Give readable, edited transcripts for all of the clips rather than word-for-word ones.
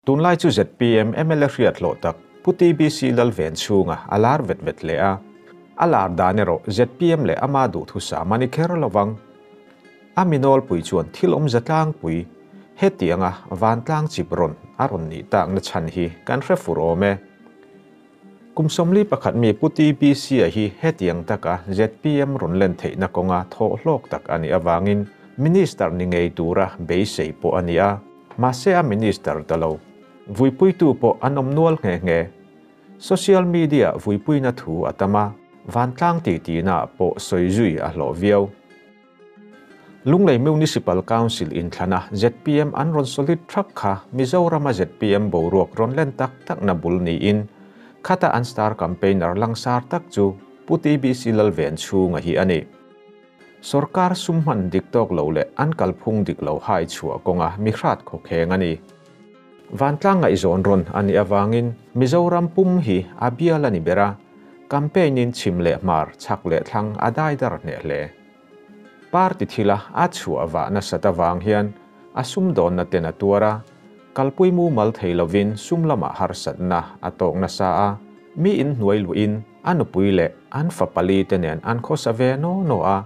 Tunlai chu zpm mla hriat hlawh tak Pu TBC Lalvenchhunga a lar vet vet hle a. A lar dan erawh zpm leh ama duhthusam a ni kher lovang. A mi nawlpui chuan thil awmza tlangpui hetianga vantlang chip rawn a rawn nih takna chhan hi kan hre fur awm e. Kum 41 mi Pu TBC-a hi hetiang taka zpm rawn len theihna kawnga thawh hlawk tak a nih avangin Minister ni ngei tura beisei pawh a ni a. Mahse a Minister ta lo. Vuipuitu pawh an awm nual nghe nghe. Social media vuipuina thu a tam a, vantlang titinaah pawh sawi zui a hlawh viau. Lunglei Municipal Council inthlana zpm an rawn solid thak kha Mizorama zpm boruak rawn len tak takna bul niin khata an star campaigner langsar tak chu Pu TBC Lalvenchhunga hi a ni. Sorkar sum hman dik tawk lo leh an kalphung dik lo hai chhuah kawnga mi hrat khawkheng a ni. Vantlang ngaihzawn rawn a nih avangin Mizoram pum hi a bial a ni ber a, campaign-in chhim leh hmar, chhak leh thlang a dai dar hneh hle. Party thila a chhuah vah nasat avang hian a sumdawnna ten a tuar a, kalpui mumal thei lovin sum lamah harsatna a tawk nasa a, mi inhnuai luhin a nupui leh an fa pali te nen an khawsa ve naw naw a,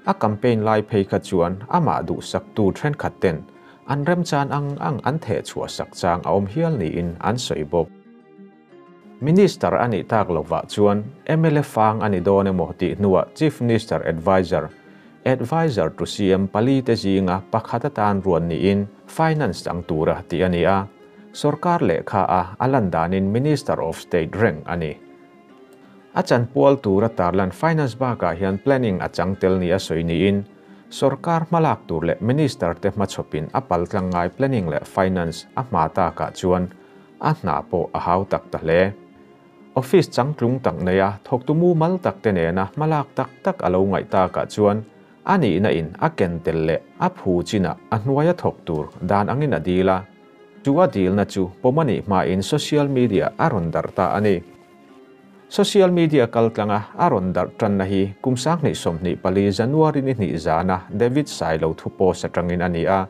a campaign lai phei kha chuan amah duhsaktu thenkhat ten an remchan ang ang an theh chhuah sak chang a awm hial niin an sawi bawk. Minister a nih tak lovah chuan mla fang a ni dawn emaw tih hnuah Chief Minister Adviser, Adviser to CM pali te zinga pakhat atan ruan niin Finance chang tura tih a ni a, sorkar lehkha a a lan danin Minister of State reng a ni. A chanpual tura tarlan Finance bakah hian Planning a chang tel ni a sawi niin sorkar hmalak tur leh Minister te hmachhawpin a paltlang ngai Planning leh Finance a hma takah chuan A hna pawh a hau tak ta hle. Office changtlung tak neia thawktu mumal tak te nena hmalak tak tak a lo ngaih takah chuan a nihna in a ken tel leh a phu chinah a hnuaia thawk tur dan angin a dil a. Chu a dilna chu pawm a nih hmain social media a rawn darh ta a ni. Social media kaltlanga a rawn darh tanna hi kum 2024 January ni hnih zana David Sailo thu post atangin a ni a.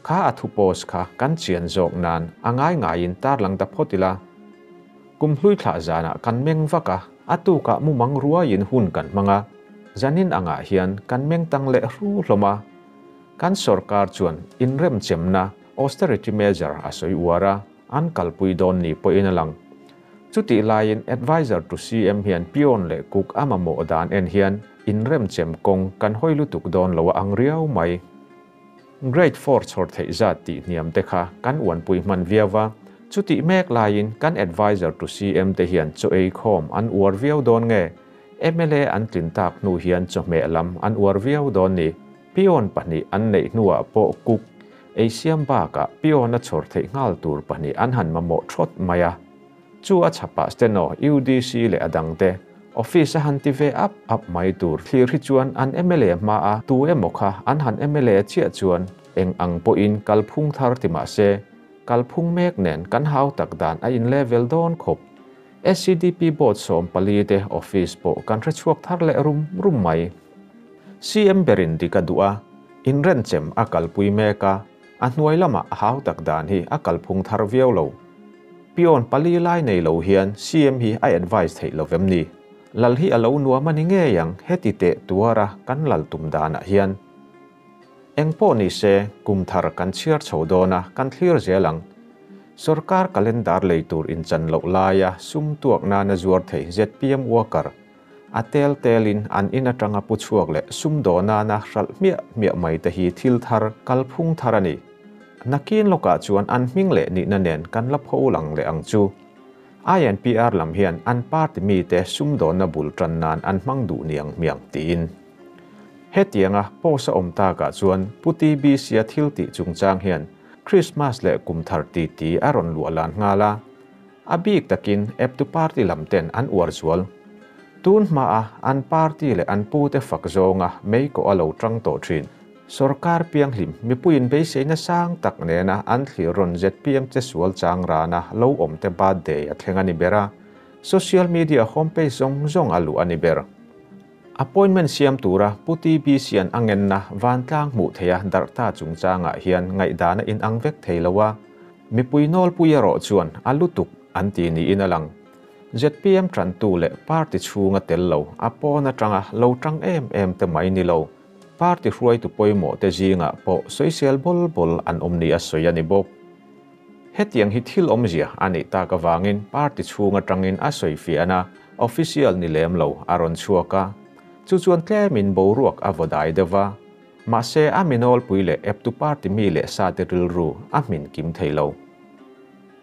Kha a thu post kha kan chian zawk nan a ngai ngaiin tarlang ta phawt ila. Kum hlui thlah zanah kan meng vak a, a tukah mumang ruaiin hun kan hmang a, zanin angah hian kan meng tang leh hru hlawm a. Kan sorkar chuan inremchemna, austerity measure, a sawi uar a, an kalpui dawn ni pawhin a lang. Chutih laiin Adviser to CM hian peon leh cook a mamawh dan en hian inremchem kawng kan hawi lutuk dawn lo a ang riau mai. Grade four chhawr theih zat tih hniam te kha kan uanpui hman viau va, chutih mek laiin kan adviser to CM te hian chaw ei khawm an uar viau dawn nge? Mla an tlin tak hnu hian chawhmeh lam an uar viau dawn ni. Peon pahnih an neih hnuah pawh cook ei siam bakah peon a chhawr theih nghal tur pahnih an han mamawh thawt mai a. Chu a chhapah steno, UDC leh a dangte office a han ti ve ap ap mai tur thlir hi chuan an mla hma a tu emaw kha an han mla chiah chuan eng ang pawhin kalphung thar ti mah se kalphung mek nen kan hau tak dan a in level dawn khawp. SCDP board 14 te office pawh kan hre chhuak thar leh rum rum mai. CM berin dik a duh a, inrenchem a kalpui mek a, a hnuai lamah a hau tak dan hi a kalphung thar viau lo. Peon pali lai nei lo hian CM hi a advice theih lo vem ni? Lal hi a lo nuam a ni ngei ang heti teh tuara kan lal tum danah hian. Eng pawh ni se kum thar kan chhiar chho dawn a kan thlir zel ang. Sorkar calendar lei tur inchan loh laia sum tuak nana zuar thei zpm worker a tel telin an in atanga pu chhuak leh sum daw nana hralh hmiah hmiah mai te hi thil thar kalphung thar a ni. Nakin lawkah chuan an hming leh nihna nen kan la pho lang leh ang chu. INPR lam hian an party mite sum dawnna bul tan nan an hmang duh niang hmiang tiin. Hetianga post a awm takah chuan Pu TBC-a thil tih chungchang hian Christmas leh kum thar titi a rawn luah lan nghal a. A bik takin eptu party lam ten an uar zual. Tun hmaa an party leh an pute fak zawnga meikawh a lo tang tawh thin. Sorkar pianghlim mipuiin beiseina sang tak nena an thlir rawn zpm che sual chang rana lo awm te birthday a thleng a ni ber a, social media homepage zawng zawng a luh a ni ber. Appointment siam tura Pu TBC-a'n a ngenna vantlang hmuh theia darh ta chungchangah hian ngaihdana inang vek thei lo a. Mipui nawlpui erawh chuan a lutuk an ti niin a lang. Zpm tantu leh party chhunga tel lo, a pawn atanga lo tang em em te mai ni lo, party hruaitu pawimawh te zingah pawh sawisel bawl bawl an awm ni a sawi a ni bawk. Hetiang hi thil awmzia a nih tak avangin party chhung atangin a sawi fiahna official ni lem lo a rawn chhuak a, chu chuan tlemin boruak a vaw dai deuh va, mahse a mi nawlpui leh eptu party mi leh sa te rilru a hmin kim thei lo.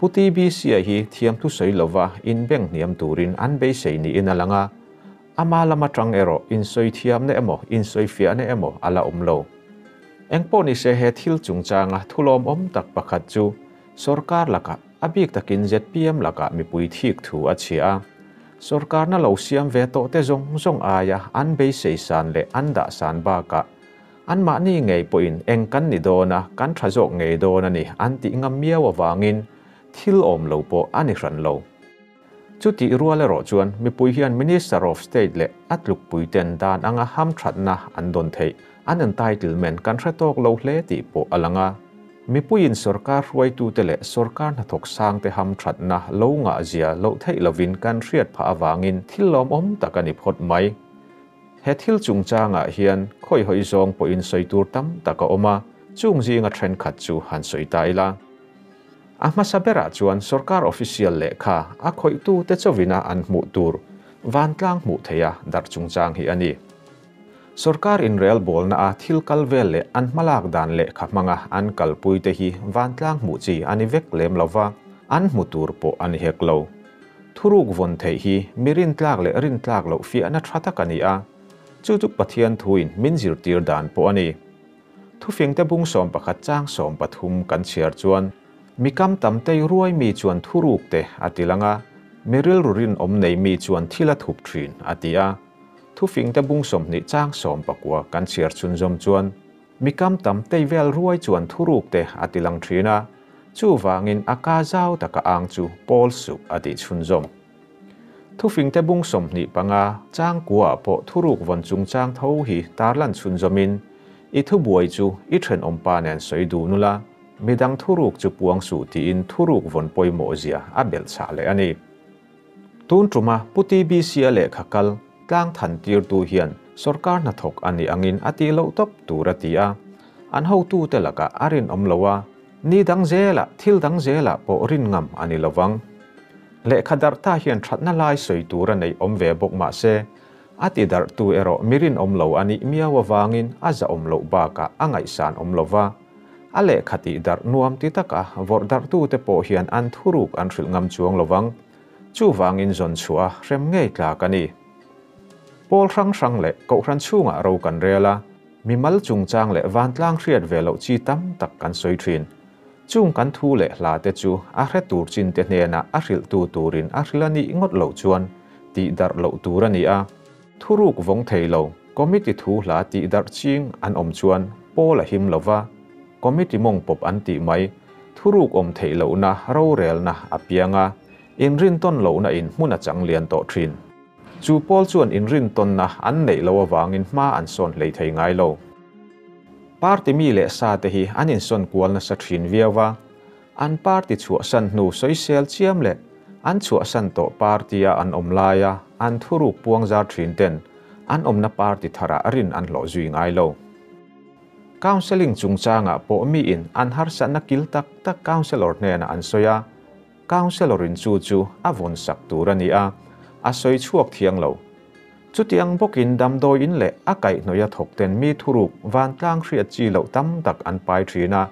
Pu TBC-a hi thiamthu sawi lova inbeng hniam turin an beisei niin a lang a, ama lama tang erawh insawi thiamna emaw insawi fiahna emaw a la awm lo. Engpawh nise he thil chungchanga thulawmawm tak pakhat chu sorkar lakah, a bik takin zpm lakah mipui thik thu a chhia a. Sorkarna lo siam ve tawh te zawng zawng aia an beisei san leh an dah san bakah anmahni ngei pawhin eng kan ni dawn a, kan tha zawk ngei dawn a ni an tih ngam miau avangin thil awm lo pawh a ni hran lo. Chutih rual erawh chuan mipui hian Minister of State leh a tlukpui ten dan anga hamthatna an dawn theih, an entitlement kan hre tawk lo hle tih pawh a lang a. Mipuiin sorkar hruaitute leh sorkar hnathawk sangte hamthatna lo ngahzia loh theih lovin kan hriat phah avangin thil lawmawm tak a ni phawt mai. He thil chungchangah hian khawihawi zawng pawhin sawi tur tam tak a awm a, chung zinga thenkhat chu han sawi ta ila. A hmasa berah chuan sorkar official lehkha a khawihtute chawina an hmuh tur vantlang hmuh theiha darh chungchang hi a ni. Sorkar inrelbawlna a thil kal vel leh an hmalak dan lehkha hmanga an kalpuite hi vantlang hmuh chi a ni vek lem lova, an hmu tur pawh a ni hek lo. Thuruk vawn theih hi mi rintlak leh rintlak loh fiahna tha tak a ni a, chu chu Pathian thuin min zirtir dan pawh a ni. Thufingte bung 11 chang 13 kan chhiar chuan, Mi kam tam tei ruai mi chuan thuruk te a ti lang a, mi rilru rinawm nei mi chuan thil a thup thin a ti a. Thufingte bung 20 chang 19 kan chhiar chhunzawm chuan, Mi kam tam tei vel ruai chuan thuruk te a ti lang thin a, chu wangin a ka zau taka ang chu pawl suh a ti chhunzawm. Thufingte bung 25 chang kua pawh thuruk vawn chung chang tho hi tarlan chhunzawmin, i thu buai chu i then awm pa nen sawi du nula, midang thuruk chu puang su tiin thuruk vawn pawimawh zia a bel chah leh a ni. Tun tuma Pu TBC a lehkha kal tlang than tir tu hian sorkar hnathawk a ni angin a ti loh tawp tur a ti a. An hotu te laka a rin awm lo a, ni dang zela thil dang zela pawh rin ngam a ni lovang. Lehkha darh ta hian thatna lai sawi tur a nei awm ve bawk mah se, a ti darh tu erawh mi rin awm lo a nih miau awangin a za awm loh bakah a ngaihsan awm lova. A lehkha tih darh nuam ti taka vawrh darh tu te pawh hian an thuruk an hrilh ngam chuang lovang. Chu wangin zawn chhuah a hrem ngei tlak a ni. Pawl hrang hrang leh kohhran chhungah ro kan rel a, mi mal chungchang leh vantlang hriat ve loh chi tam tak kan sawi thin. Chung kan thu leh hla te chu a hre tur chin te hnena a hrilh tu turin a hril a nih ngawt loh chuan tih darh loh tur a ni a. Thuruk vawng thei lo, committee thu hla tih darh ching an awm chuan pawl a him lova, committee mawng pawp an tih mai, thuruk awm theih lohna ro relna a piang a, in rin tawn lohna in hmun a chang lian tawh thin. Chu pawl chuan in rin tawnna an neih lo awangin hma an sawn hlei thei ngai lo. Party mi leh sa te hi an insawn kual nasa thin viau a, an party chhuah san hnu sawisel chiam leh an chhuah san tawh party a an awm lai a, an thuruk puang zar thin ten an awmna party thara rin an hlawh zui ngai lo. Counseling chungchangah pawh mi in an harsatna kil tak tak counselor hnena an sawi a, counselor in chu chu a vawn sak tur a ni a, a sawi chhuak thiang lo. Chutiang bawkin damdawi in leh a kaihhnawih a thawk ten mi thuruk vantlang hriat chi loh tam tak an pai thin a,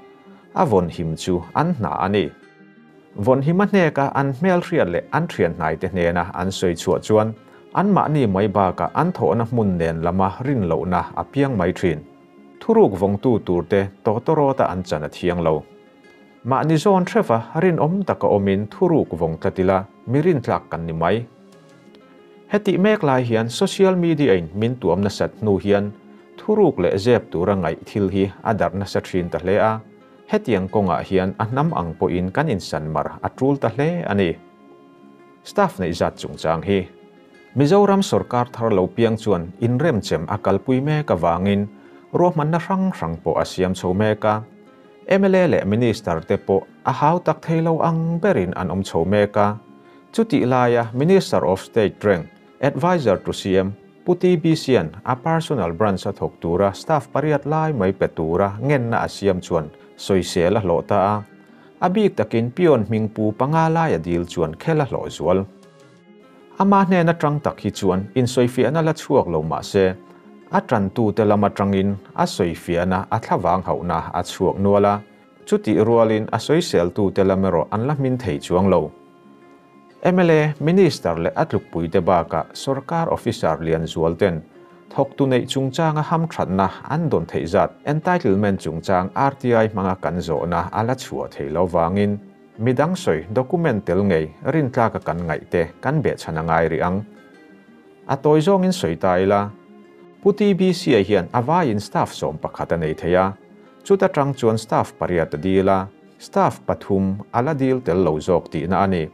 a vawn him chu an hna a ni. Vawn him a hneka an hmel hriat leh an thian hnai te hnena an sawi chhuah chuan an mahni mai bakah an thawhna hmun nen lama rin lohna a piang mai thin. Thuruk vawngtu tur te tawtawrawta an chan a thiang lo. Mahni zawn threwa rin awm taka awmin thuruk vawng tlatila mi rin tlak kan ni mai. Heti mek lai hian social media in min tuam nasat hnu hian thuruk leh zep tura ngaih thil hi a darh nasa thin ta hle a, hetiang kawngah hian a hnam ang pawhin kan insan mar a tul ta hle a ni. Staff nei zat chungchang hi Mizoram sorkar thar lo piang chuan inrem chem a kalpui mek awangin ruahmanna hrang hrang pawh a siam chho mek a. Mla leh Minister te pawh a hautak thei lo ang berin an awm chho mek a. Chutih laia Minister of State rank, Adviser to CM, Pu TBC-a'n a personal branch a thawk tura staff pariat lai mai pe tura ngenna a siam chuan sawisel a hlawh ta a. A bik takin peon hming pu panga laia dil chuan khel a hlawh zual. Ama hnen atang tak hi chuan insawifiahna la chhuak lo mah se, a tantute lam atangin a sawifiahna a thlavang hauhna a chhuak nual a, chutih rualin a sawiseltute lam erawh an la hmin thei chuang lo. Mla, Minister leh a tlukpuite bakah sorkar officer lian zual ten thawktu neih chungchanga hamthatna an dawn theih zat entitlement chungchang RTI hmanga kan zawhna a la chhuah thei lo vangin Midang sawi document tel ngei rintlaka kan ngaih te kan behchhan a ngai rih ang. A tawi zawngin sawi ta ila, Pu TBC-a hian a vaiin staff 11 a nei thei a, chuta tang chuan staff pariat a dil a, staff pathum a la dil tel lo zawk tihna a ni.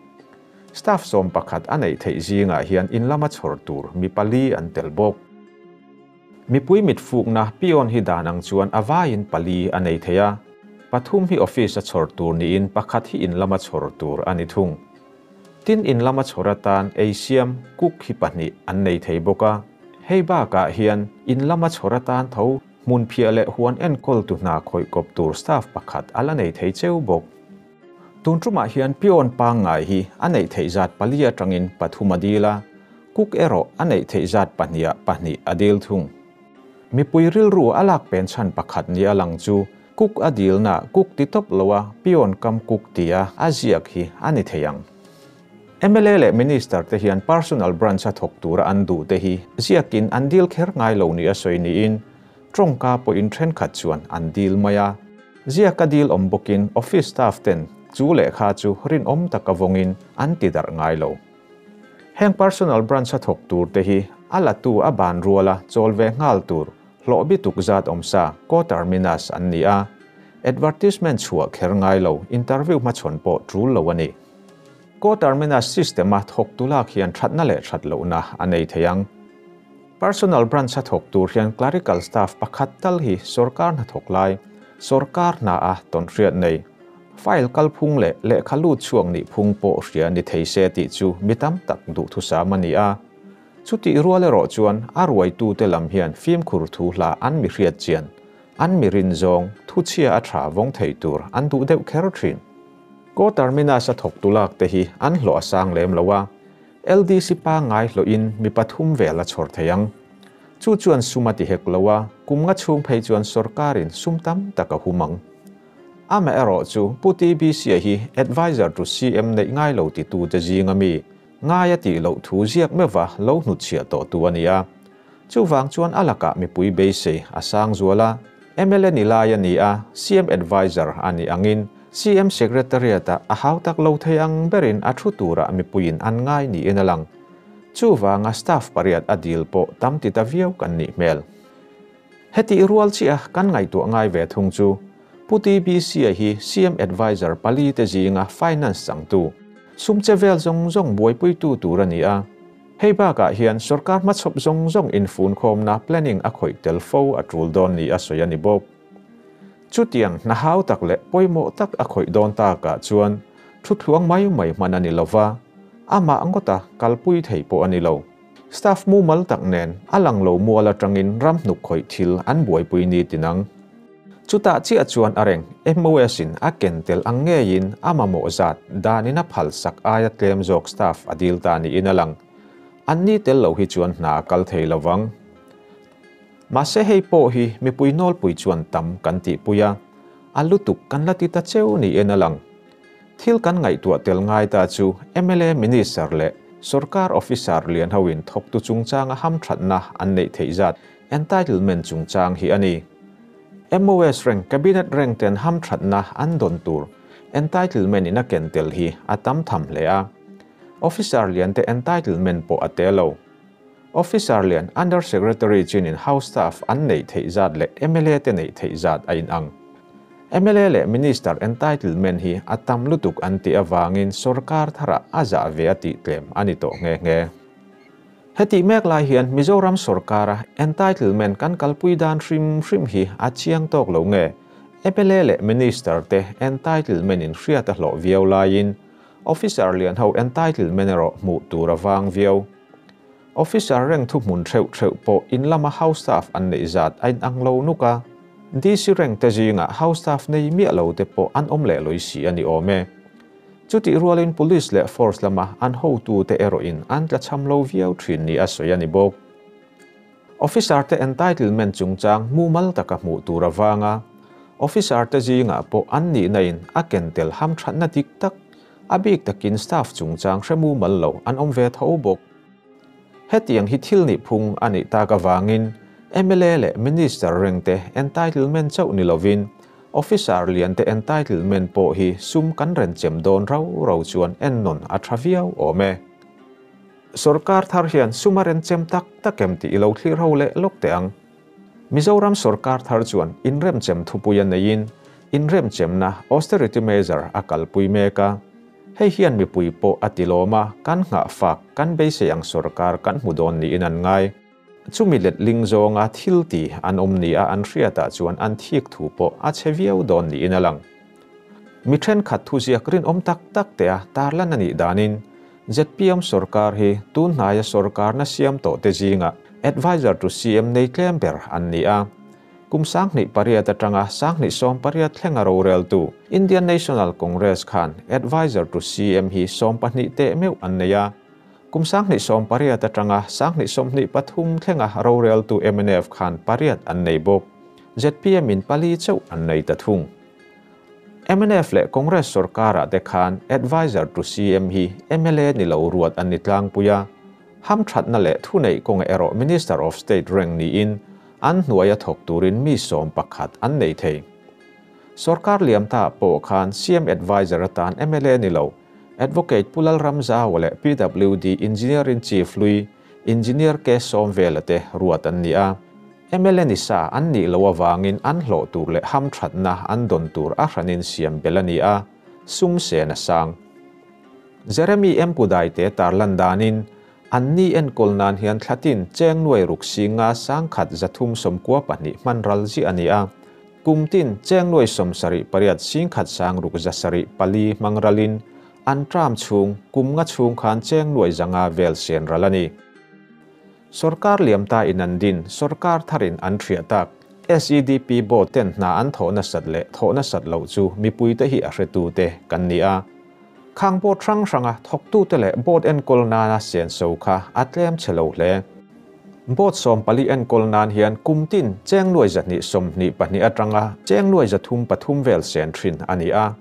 Staff 11 a neih theih zingah hian in lama chhawr tur mi pali an tel bawk. Mipui mit fukna peon hi dan ang chuan a vaiin pali a nei thei a, pathum hi office a chhawr tur niin pakhat hi in lama chhawr tur a ni thung. Tin in lama chhawr atan ei siam cook hi pahnih an nei thei bawk a, hei bakah hian in lama chhawr atan tho hmun phiah leh huan enkawl tu hna khawih kawp tur staff pakhat a la nei thei cheu bawk. Tun tumah hian peon pangngai hi a neih theih zat pali atangin pathum a dil a, cook erawh a neih theih zat pahniha pahnih a dil thung. Mipui rilru a lak pen chhan pakhat ni a lang chu cook a dilna cook ti tawp loa peon kam cook tia a ziak hi a ni thei ang. Mla leh Minister te hian personal branch a thawk tura an duh te hi ziakin an dil kher ngai lo ni a sawi niin tawngka pawhin thenkhat chuan an dil mai a. Ziaka dil awm bawkin office staff ten chu lehkha chu rinawm taka vawngin an ti darh ngai lo. Heng personal branch a thawk tur te hi a latu a ban ruala chawl ve nghal tur hlawh bi tuk zat awm sa co-terminus an ni a. Advertisement chhuah kher ngai lo interview hmachhawn pawh tul lo a ni. Co-terminus system a thawk tu lak hian thatna leh that lohna a nei thei ang. Personal branch a thawk tur hian clerical staff pakhat tal hi sorkar hna thawk lai, sorkar hna a tawn hriat nei. File kal phung leh lehkha lut chhuak nih phung pawh hria ni thei se tih chu mi tam tak duh thusam a ni a. Chutih rual erawh chuan a ruaitute lam hian fimkhur thu hla an mi hriat chian, an mi rin zawng, thuchhia a tha vawng thei tur an duh deuh kher thin. Co-terminus a thawk tu lak te hi an hlawh a sang lem lo a, LDC pangngai hlawhin mi pathum vel a chhawr thei ang. Chu chuan sum a ti hek lo a, kum nga chhung phei chuan sorkarin sum tam tak a hum ang. Ama erawh chu Pu TBC-a hi Advisor to CM neih ngai lo titu te zinga mi, ngai a tih loh thu ziak meuha lo hnutchhiah tawh tu a ni a. Chuvang chuan a lakah mipui beisei a sang zual a, mla ni lai a ni a, CM Advisor a ni angin CM Secretariat-ah a hautak lo thei ang berin a thu turah mipuiin an ngai niin a lang. Chuvanga staff pariat a dil pawh tam ti ta viau kan nih hmel. Hetih rual chiah kan ngaihtuah ngai ve thung chu Pu TBC-a hi CM Advisor pali te zinga finance changtu, sum che vel zawng zawng buaipuitu tur a ni a. Hei bakah hian sorkar hmachhawp zawng zawng infun khawmna planning a khawih tel fo a tul dawn ni a sawi a ni bawk. Chutiang hna hau tak leh pawimawh tak a khawih dawn takah chuan thu thluang mai mai hman a ni lova, amah ngawta kalpui thei pawh a ni lo. Staff mumal tak nen a lang lo mual atangin ram hnuk khawih thil an buaipui ni tinang. Chutah chiah chuan a reng MOS in a ken tel ang ngeiin a mamawh zat danin a phal sak aia tlem zawk staff a dil ta niin a lang. An ni tel lo hi chuan hna a kal thei lovang. Mahse hei pawh hi mipui nawlpui chuan tam kan tihpui a, a lutuk kan la ti ta cheu niin a lang. Thil kan ngaihtuah tel ngai ta chu mla Minister leh sorkar officer lian hoin thawktu chungchanga hamthatna an neih theih zat entitlement chungchang hi a ni. MOS rank cabinet rank ten hamthatna an dawn tur entitlement in a ken tel hi a tam tham hle a. Officer lian te entitlement pawh a te lo. Officer lian Under Secretary chinin house staff an neih theih zat leh mla te neih theih zat a inang. Mla leh Minister entitlement hi a tam lutuk an tih awangin sorkar thara a zah ve a tih tlem a ni tawh nghe nghe. Hetih mek lai hian Mizoram sorkara entitlement kan kalpui dan hrim hrim hi a chiang tawk lo nge. Mla leh Minister te entitlement in hriat a hlawh viau laiin Officer lian ho entitlement erawh hmuh tur a vang viau. Officer rank thuhmun theuh theuh pawh in lama house staff an neih zat a inang lo nuk a, DC rank te zingah house staff nei miah lo te pawh an awm leh lawih si a ni awm e. Chutih rualin Police leh Force lama an hotute erawhin an tlachham lo viau thin ni a sawi a ni bawk. Officer te entitlement chungchang mumal taka hmuh tur avanga Officer te zingah pawh an nihna in a ken tel hamthatna dik tak, a bik takin staff chungchang hre mumal lo an awm ve tho bawk. Hetiang hi thil nih phung a nih tak avangin mla leh Minister reng te entitlement chauh ni lovin Officer lian te entitlement pawh hi sum kan renchem dawn rau rau chuan ennawn a tha viau awm e. Sorkar thar hian sum a renchem tak tak em tih i lo thlir ho leh lawk teh ang. Mizoram sorkar thar chuan inremchem thupui a neiin inremchemna, austerity measure, a kalpui mek a. Hei hian mipui pawh a tilawm a, kan nghahfak, kan beisei ang sorkar kan hmu dawn niin an ngai. Chumi letling zawnga thil ti an awm nia an hriatah chuan an thik thu pawh a chhe viau dawn niin a lang. Mi thenkhat thuziak rinawm tak tak tea tarlan a nih danin zpm sorkar hi tun hnaia sorkarna siam tawh te zingah Adviser to CM nei tlem ber an ni a. Kum 2008 atanga 2018 thlenga roreltu Indian National Congress khan Adviser to CM hi 12 teh meuh an nei a. Kum 2018 atanga 2023 thlenga roreltu mnf khan pariat an nei bawk. Zpm in pali chauh an nei ta thung. Mnf leh Congress sorkarah te khan Adviser to CM hi mla ni lo ruat an ni tlangpui a. Hamthatna leh thuneih kawnga erawh Minister of State rank niin an hnuaia thawk turin mi 11 an nei thei. Sorkar liam ta pawh khan CM Adviser atan mla ni lo Advocate Pu Lalramzaua leh PWD Engineer in Chief hlui Engineer K Sawmvela te ruat an ni a. Mla ni sa an nih lo awangin an hlawh tur leh hamthatna an dawn tur a hranin siam bel a ni a, sum sen a sang. Jeremy M Pudai te tarlan danin an ni enkawl nan hian thlatin cheng nuai ruk singa sangkhat zathum sawmkua pahnih hman ral zi a ni a. Kum tin cheng nuai 78 singkhat sang ruk zasarih pali hmang ralin an tram chhung kum nga chhung khan cheng nuai zanga vel sen ral a ni. Sorkar liam ta in an din sorkar tharin an thria tak SEDP board ten hna an thawhna sat leh thawhna sat lo chu mipui te hi a hretu te kan ni a. Khang board hrang hranga thawktu te leh board enkawl nana sen so kha a tlem che lo hle. Board 14 enkawl nan hian kum tin cheng nuai 222 atanga cheng nuai 303 vel sen thin a ni a.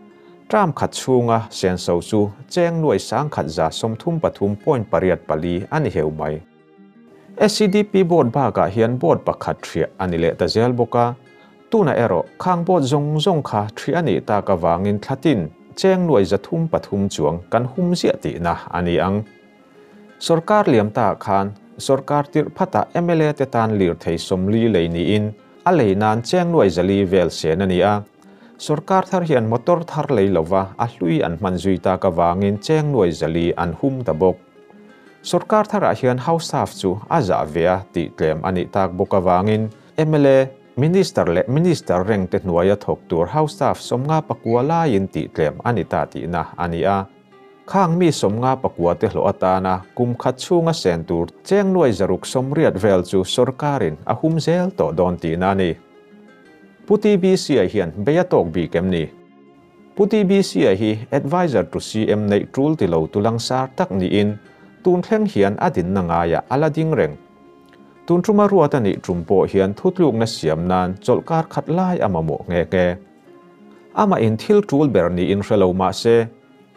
Tram khat chhunga sen so chu cheng nuai 133.84 a ni heu mai. SEDP board bakah hian board pakhat thria ani leh ta zel bawk a. Tuna erawh khang board zawng zawng kha thria ani tak awangin thlatin cheng nuai 303 chuang kan hum ziah tihna a ni ang. Sorkar liam ta khan sorkar tirh phata mla te tan lir thei 40 lei niin a lei nan cheng nuai 400 vel sen a ni a. Sorkar thar hian motor thar lei lova a hlui an hman zui tak awangin cheng nuai 400 an hum ta bawk. Sorkar tharah hian house staff chu a zah ve a tih tlem a nih tak bawk awangin mla Minister leh Minister rank te hnuaia thawk tur house staff 59 laiin tih tlem a ni ta tihna a ni a. Khang mi 59 te hlawh atana kum khat chhunga sen tur cheng nuai 680 vel chu sorkarin a hum zel tawh dawn tihna a ni. Pu TBC a hian beia tawk bik em ni? Pu TBC a hi Adviser to CM neih tul ti lo tulang sar tak niin tun thleng hian a dinna ngaia ala ding reng. Tun thuma ruat a nih tum pawh hian thutlukna siam nan chawlhkar khat lai a mamawh nge nge. Ama in thil tul ber niin hrelo mah se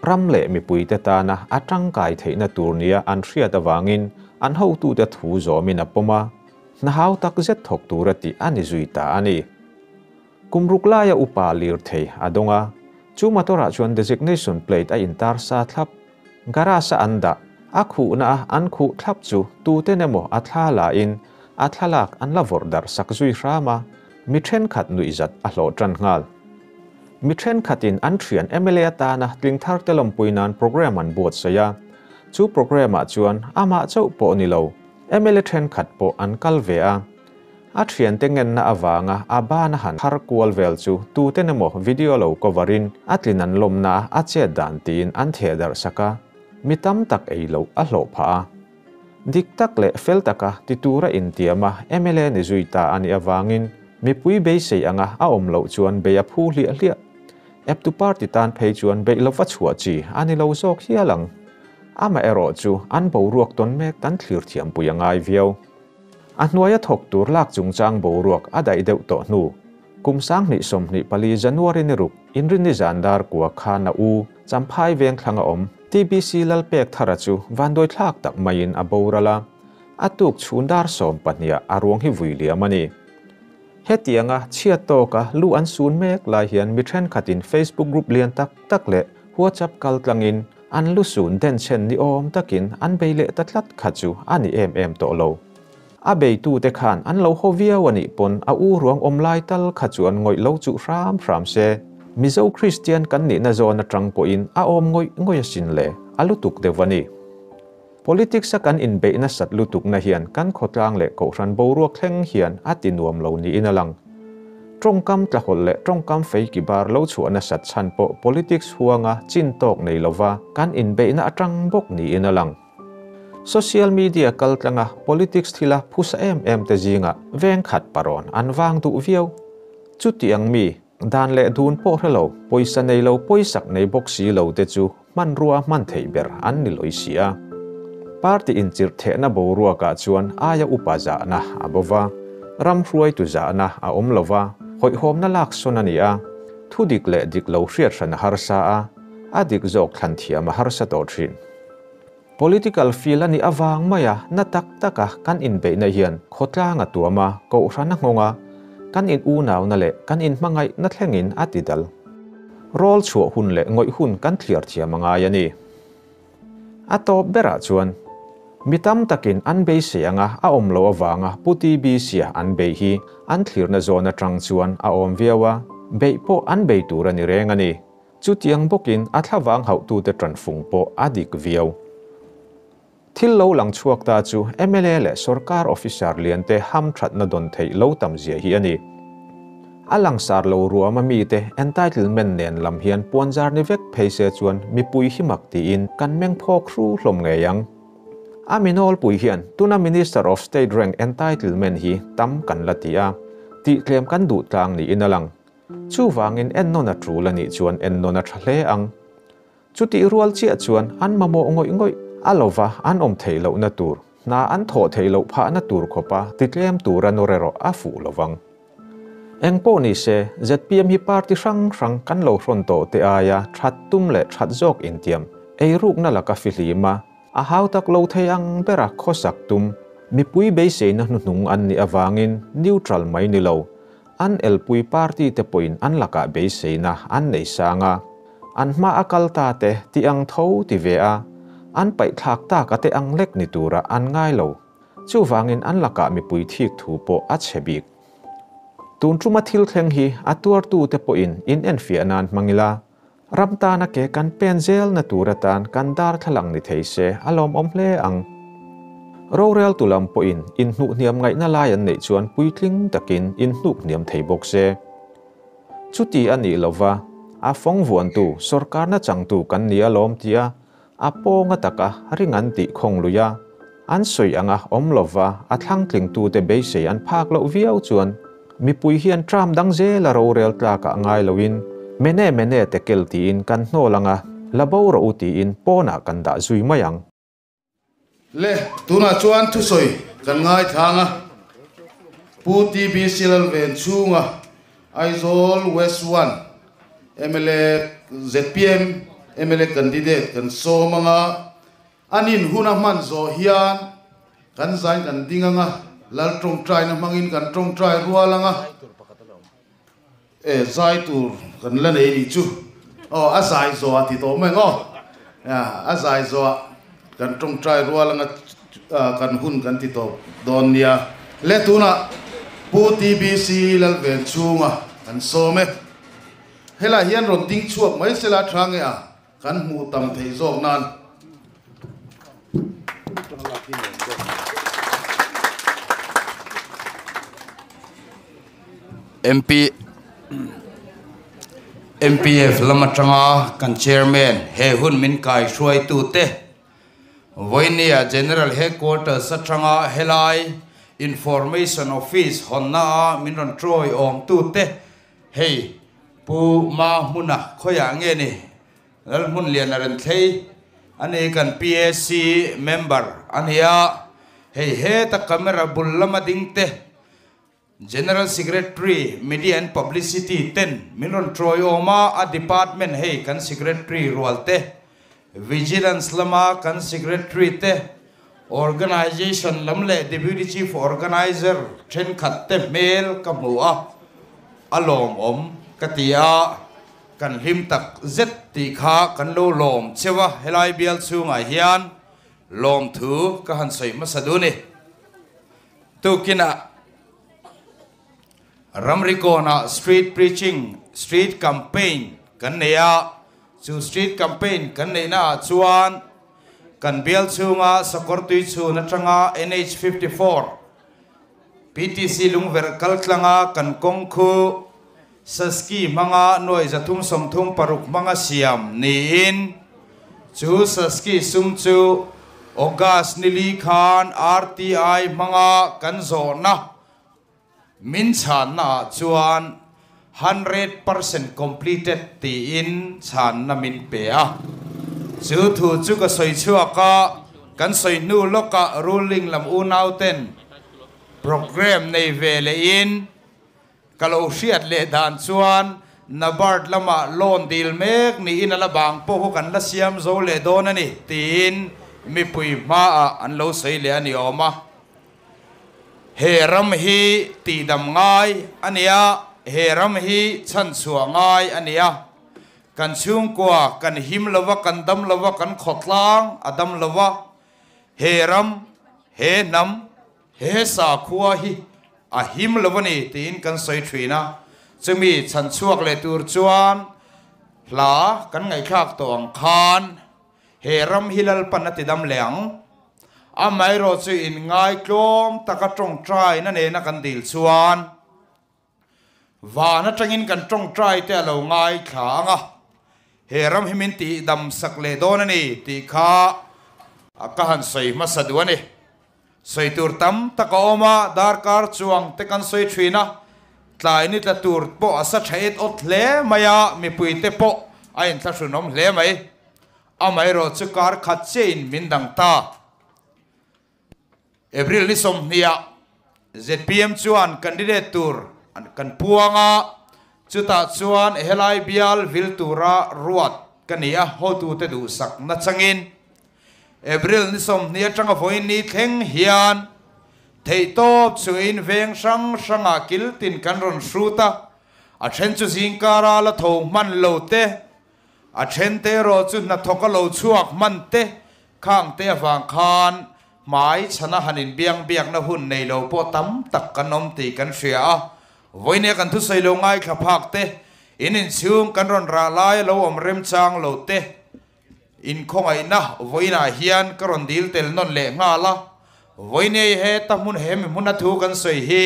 ram leh mipui te tana a tangkai theihna tur nia an hriat awangin an hotu te thu zawmin a pawm a. Hna hau tak zet thawk tur a tih a ni zui ta a ni. Kum ruk laia upa lir thei a dawng a. Chu motorah chuan designation plate a intar sa thlap. Garage a an dah a khuhna a an khuh thlap chu tuten emaw a thla la in a thlalak an la vawrh darh sak zui hram a. Mi thenkhat nuihzat a hlawh tan nghal. Mi thenkhatin an thian mla atana tling thar te lawmpui nan program an buat sei a. Chu program ah chuan amah chauh pawh ni lo mla thenkhat pawh an kal ve a. A thiante ngenna avanga a ban a han har kual vel chu tuten emaw video lo cover in a tlin an lawmna a chet dan tiin an theh darh sak a, mi tam tak ei loh a hlawh phah a. Dik tak leh fel taka ti tura intiam a mla ni zui ta a nih avangin mipui beisei anga a awm loh chuan bei a phu hliah hliah. Eptu party tan phei chuan beih lova chhuah chi a ni lo zawk hial ang. Amaherawh chu an boruak tawn mek kan thlir thiampui a ngai viau. A hnuaia thawk tur lak chungchang boruak a daih deuh tawh hnu, kum 2024 January ni ruk Inrinni zan dar kua khan a u Champhai Vengthlang a awm. TBC Lalpekthara chu vanduai thlak tak maiin a boral a, a tuk chhun dar sawmpahniah a ruang hi vui liam a ni. Hetianga chhiat tawka lu an sun mek lai hian mi thenkhatin Facebook group lian tak tak leh WhatsApp kaltlangin An lu sun denchhen ni awm takin an bei leh ta tlat kha chu a ni em em tawh lo. A beitute khan an lo haw viau a nih pawn a u ruang awm lai tal kha chuan ngawih lo chuh hram hram se. Mizo Kristian kan nihna zawn atang pawhin a awm ngawih ngawih asin le, a lutuk deuh a ni. Politics a kan inbeih nasat lutukna hian kan khawtlang leh kohhran boruak thleng hian a ti nuam lo niin a lang. Tawngkam tlahawlh leh tawngkam feiki bar lo chhuah nasat chhan pawh politics huanga chin tawk nei lova kan inbeihna atang bawk niin a lang. Social media kaltlanga politics thila phusa em em te zingah veng khat parawn an vang duh viau. Chutiang mi, dan leh dun pawh hre lo, pawisa nei lo pawisak nei bawk si lo te chu hmanrua hman theih ber an ni lawih si a. Party inchirh thehna boruakah chuan aia upa zahna a bo va, ram hruaitu zahna a awm lo va, hawihhawmna lak sawn a ni a, thu dik leh dik lo hriat hran a harsa a, a dik zawk thlan thiam a harsa tawh thin. Political field a nih avang maia na tak taka kan inbeihna hian khawtlang a tuam a, kohhran a nghawng a, kan in unauna leh kan inhmangaihna thlengin a ti dal. Rawl chhuah hun leh ngawih hun kan thliar thiam a ngai a ni. A tawp berah chuan, mi tam takin an beisei anga a awm loh avanga Pu TBC-a an bei hi an thlirna zawn atang chuan a awm viau a, beih pawh an bei tur a ni reng a ni. Chutiang bawkin a thlavang hauhtute tanfung pawh a dik viau. Thil lo lang chhuak ta chu mla leh sorkar officer liante hamthatna dawn theih lo tam zia hi a ni. A langsar lo ruama mite entitlement nen lam hian puanzar ni vek phei se chuan mipui hi mak tiin kan meng phawk hru hlawm ngei ang. A mi nawlpui hian tuna Minister of State rank entitlement hi tam kan la ti a, tihtlem kan duh tlang niin a lang. Chuvangin ennawn a tul a nih chuan ennawn a tha hle ang. Chutih rual chiah chuan an mamawh ngawih ngawih a lova an awm theih lohna tur, hna an thawh theih loh phahna tur khawpa titlem tura nawr erawh a fuh lovang. Eng pawh ni se, zpm hi party hrang hrang kan lo hrawn tawh te aia that tum leh that zawk intiam, eirukna laka fihlim a, a hautak lo thei ang bera khawsak tum, mipui beiseina hnuhnung an nih avangin neutral mai ni lo, An elpui party te pawhin an lakah beiseina an nei sang a, an hma a kal ta te ti ang tho ti ve a, an paihthlak tak a te ang lek ni tura an ngai lo. Chuvangin an lakah mipui thik thu pawh a chhe bik. Tun tuma thil thleng hi a tuartu te pawhin in enfiah nan hmang ila, Ram tana ke kan pen zelna tur atan kan darthlalang ni thei se a lawmawm hle ang. Roreltu lam pawhin inhnuhhniam ngaihna lai an neih chuan puitling takin inhnukniam thei bawk se. Chuti a nih lova, a fawng vuantu sawrkarna changtu kan ni alawm tia a pawnga taka ring an tih khawng lui a, an sawi anga awm lova a thlangtlingtute beisei an phak loh viau chuan mipui hian tram dang zela rorel tlakah ngai loin mene mene te kel tiin kan hnawl anga la bo rawh u tiin pawnah kan dah zui mai ang. Le, tunah chuan thusawi kan ngaithlang a, Pu TBC Lalvenchhunga, Aizawl West One mla zpm mla candidate kan sawm anga, an in hun a hman zawh hian kan zain kan ding anga, Lal tawngtaina hmangin kan tawngtai rual anga, e zai tur kan la nei nih chu aw a zai zawh a ti tawh mai ang aw, a zai zawh ah kan tawngtai rual anga kan hun kan ti tawp dawn nia. Le tunah Pu TBC Lalvenchhunga kan sawm e. Helai hian rawn ding chhuak mai sela tha nge a kan hmuh tam theih zawk nan. MP MPF lam atanga kan chairman he hun min kai hruaitu te Vawinia General Headquarters atanga helai Information Office hawnna a min rawn tawi awmtu te hei Pu Mahmuna khawiah nge ni Lalhmunliana Renthlei a ni kan PAC member a ni a, hei heta camera bul lama ding te General Secretary, Media and Publicity ten min rawn tawi awm a, a department hei kan Secretary rual te, Vigilance lama kan Secretary te, Organisation lam leh Deputy Chief Organiser thenkhat te hmel ka hmu a, a lawmawm ka ti a, kan hlim tak zet tih kha kan lo lawm cheu a, helai bial chhungah hian lawmthu ka han sawi hmasa dun i. Tukinah Ramrikawnah Street Preaching, Street Campaign kan nei a, chu Street Campaign kan neihnaah chuan kan bial chhunga Sakawrtui chhun atanga NH 54, PTC Lungverh kaltlanga kan kawng khu Saski hmanga nuai 336 hmanga siam niin, chu Saski sum chu August ni li khan RTI hmanga kan zawhna min chhannaah chuan 100% completed tiin chhanna min pe a. Chu thu chu ka sawi chhuak a, kan sawi hnu lawkah ruling lam unauten programme nei ve lehin, Ka lo hriat leh dan chuan NABARD lamah loan dil mek niin a la bang pawh khu kan la siam zo leh dawn a ni tiin mipui hmaah an lo sawi leh a ni awm a. He ram hi tihdam ngai a ni a, he ram hi chhanchhuah ngai a ni a. Kan chhungkua kan him lova, kan dam lova, kan khawtlang a dam lova, he ram, he hnam, He sakhua hi a him lo a ni tiin kan sawi thin a, chumi chhan chhuak leh tur chuan hla kan ngaihthlak tawh ang khan he ram hi Lalpan a ti dam leh ang. Amaherawh chu inngaitlawm taka tawngtaina nena kan dil chuan Van atangin kan tawngtai te a lo ngaithla ang a, he ram hi min tihdam sak leh dawn a ni tih kha ka han sawi hmasa duh a ni. Sawi tur tam tak a awm a, darkar chuang te kan sawi thin a, tlai ni tla tur pawh a sa tha et awt hle mai a, mipui te pawh a inthlahrunawm hle mai. Amaherawh chu kar khat chiahin min dang ta. April ni sawmhniah zpm chuan candidate tur kan puang a, chutah chuan helai bial vil tura ruat ka ni a, hotute duhsak nachangin April ni sawmhnih atanga vawiin ni thleng hian theihtawp chuin veng hrang hrangah kiltin kan rawn hrut a, a then chu zingkara la tho hman lo te, a then te erawh chu hnathawk a lo chhuak hman te Khang te avang khan hmai chhana han inbiang biakna hun nei lo pawh tam tak kan awm tih kan hria a, vawinia kan thusawi lo ngaithla phak te, in inchhung kan rawn rah lai a lo awm remchang lo te, inkhawngaihna vawiinah hian ka rawn dil tel nawn leh nghal a, vawinia i heta hmun he mi hmuna thu kan sawi hi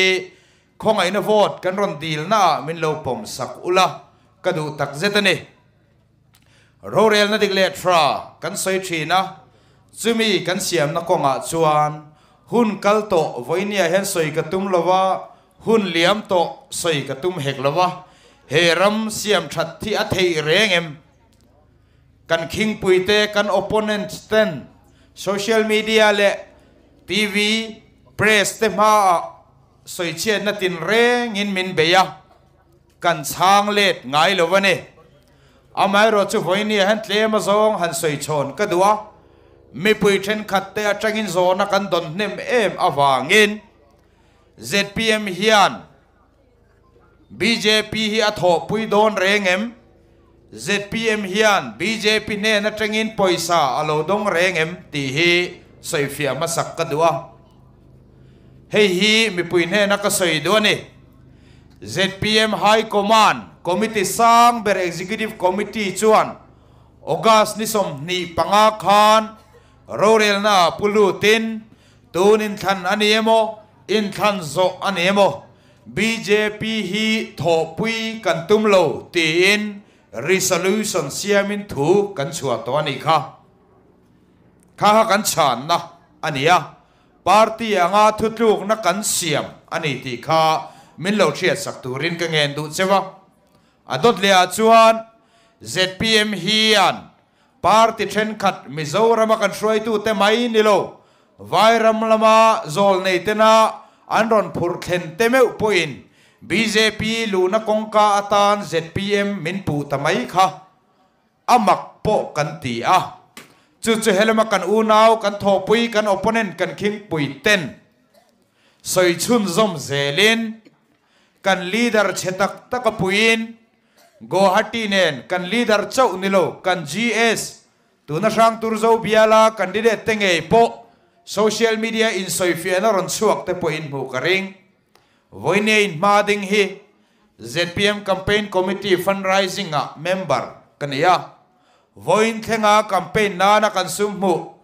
khawngaihna vote kan rawn dilnaah min lo pawm sak ula ka duh takzet a ni. Rorelna dik leh tha kan sawi thin a, chumi kan siamna kawngah chuan hun kal tawh vawinia hian sawi ka tum lo a, hun liam tawh sawi ka tum hek lo a, he ram siam that hi a theih reng em? Kan khingpuite, kan opponent ten social media leh TV, press te hmaah sawichhiatna tinrengin min bei a, Kan chhang let ngai lo a ni. Amaherawh chu vawinia hian tlem azawng han sawi chhawn ka duh a, mipui thenkhat te atangin zawhna kan dawn hnem em avangin zpm hian bjp hi a thawhpui dawn reng em? Zpm hian bjp hnen atangin pawisa a lo dawng reng em tih hi sawifiah hmasak ka duh a. Hei hi mipui hnena ka sawi duh a ni. Zpm High Command Committee sang ber Executive Committee chuan August ni 25 khan rorelna pu lutin tun inthlan a ni emaw, inthlan zawh a ni emaw, Bjp hi thawhpui kan tum lo tiin resolution siamin thu kan chhuah tawh a nih kha. Kha kha kan chhanna a ni a, party anga thutlukna kan siam a ni tih kha min lo hriatsak turin ka ngen duh cheu a. A dawt leh ah chuan zpm hian party thenkhat Mizorama kan hruaitute mai ni lo, Vairam lama zawlnei tena an rawn phurh thlen te meuh pawhin bjp luhna kawngka atan zpm min puh ta mai kha a mak pawh kan ti a. Chu chu helama kan unau, kan thawhpui, kan opponent, kan khingpui ten sawi chhunzawm zelin kan leader chhe tak tak a puiin Guwahati nen kan leader chauh ni lo kan GS Tuna Hrangturzo biala candidate te ngei pawh social media insawifiahna rawn chhuak te pawhin hmuh ka ring. Vawinia inhma ding hi zpm Campaign Committee Fundraising ah member ka ni a. Vawiin thlenga campaign nana kan sum hmuh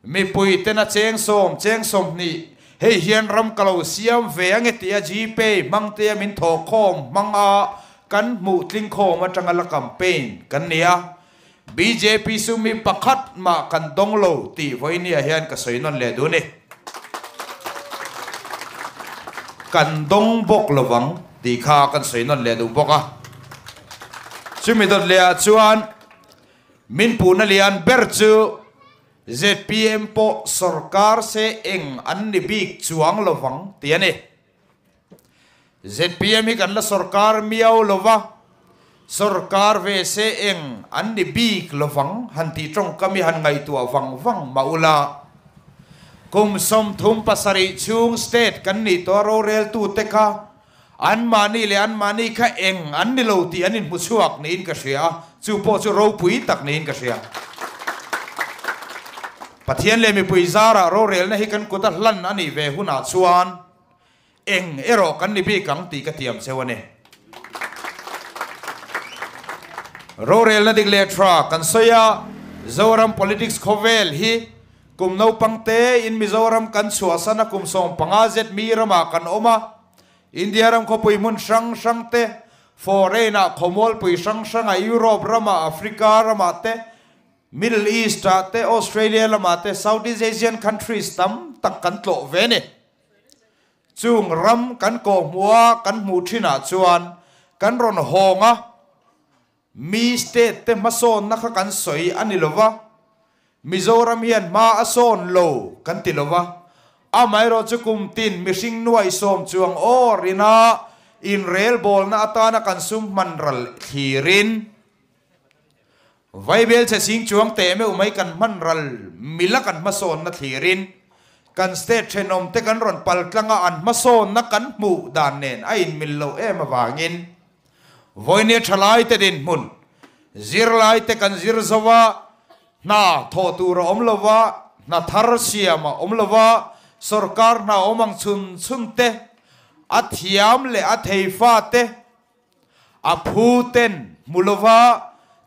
mipui tena cheng sawm, cheng 20 hei hian ram ka lo siam ve ange tia Gpay hmang tea min thawhkhawm hmang a kan hmuh tlingkhawm atanga la campaign kan ni a. Bjp sum hi pakhat mah kan dawng lo tih vawinia hian ka sawi nawn leh duh a ni. Kan dawng bawk lovang tih kha kan sawi nawn leh duh bawk a. Chumi dawt leh ah chuan min puhna lian ber chu zpm pawh sorkar se eng an ni bik chuang lovang tih a ni. Zpm hi kan la sorkar miau lo va, sorkar ve se eng an ni bik lovang han tih tawngkam hi han ngaihtuah vang vang mah ula. Kum 37 chhung state kan nih tawh a roreltute kha anmahni leh anmahni kha eng an ni lo tih an inhmu chhuak niin ka hria a, chu pawh chu ropui tak niin ka hria. Pathian leh mipui zarah rorelna hi kan kut a hlan a nih ve hunah chuan Eng erawh kan ni bik ang tih ka tiam cheu a ni. Rorelna dik leh tha kan sawi a, Zoram politics khawvel hi kum naupang te in Mizoram kan chhuahsan a kum 15 zet mi ramah kan awm a, India ram khawpui hmun hrang hrang te, foreign ah khawmualpui hrang hrang ah Europe ramah Africa ramah te, Middle East ah te, Australia lamah te, Southeast Asian countries tam tak kan tlawh ve a ni. Chung ram kan kawhhmuh a kan hmuh thinah chuan kan rawn hawng a, mi state te hmasawnna kha kan sawi a ni lova, Mizoram hian hma a sawn lo kan ti lova, amaherawh chu kum tin mihring nuai sawm chuang awr ina inrelbawlna atana kan sum hman ral thlirin Vaibel chhe sing chuang teh meuh mai kan hman ral mila kan hmasawnna thlirin kan state thenawm te kan rawn pal tlang a, an hmasawnna kan hmuh dan nen a inmil loh em avangin vawinia thalai te dinhmun zirlai te kan zir zo a, hna thawh tur a awm lo va, hna thar siam a awm lo va, sorkar hna awm ang chhun chhun te, a thiam leh a thei fa te, A phu ten hmu lova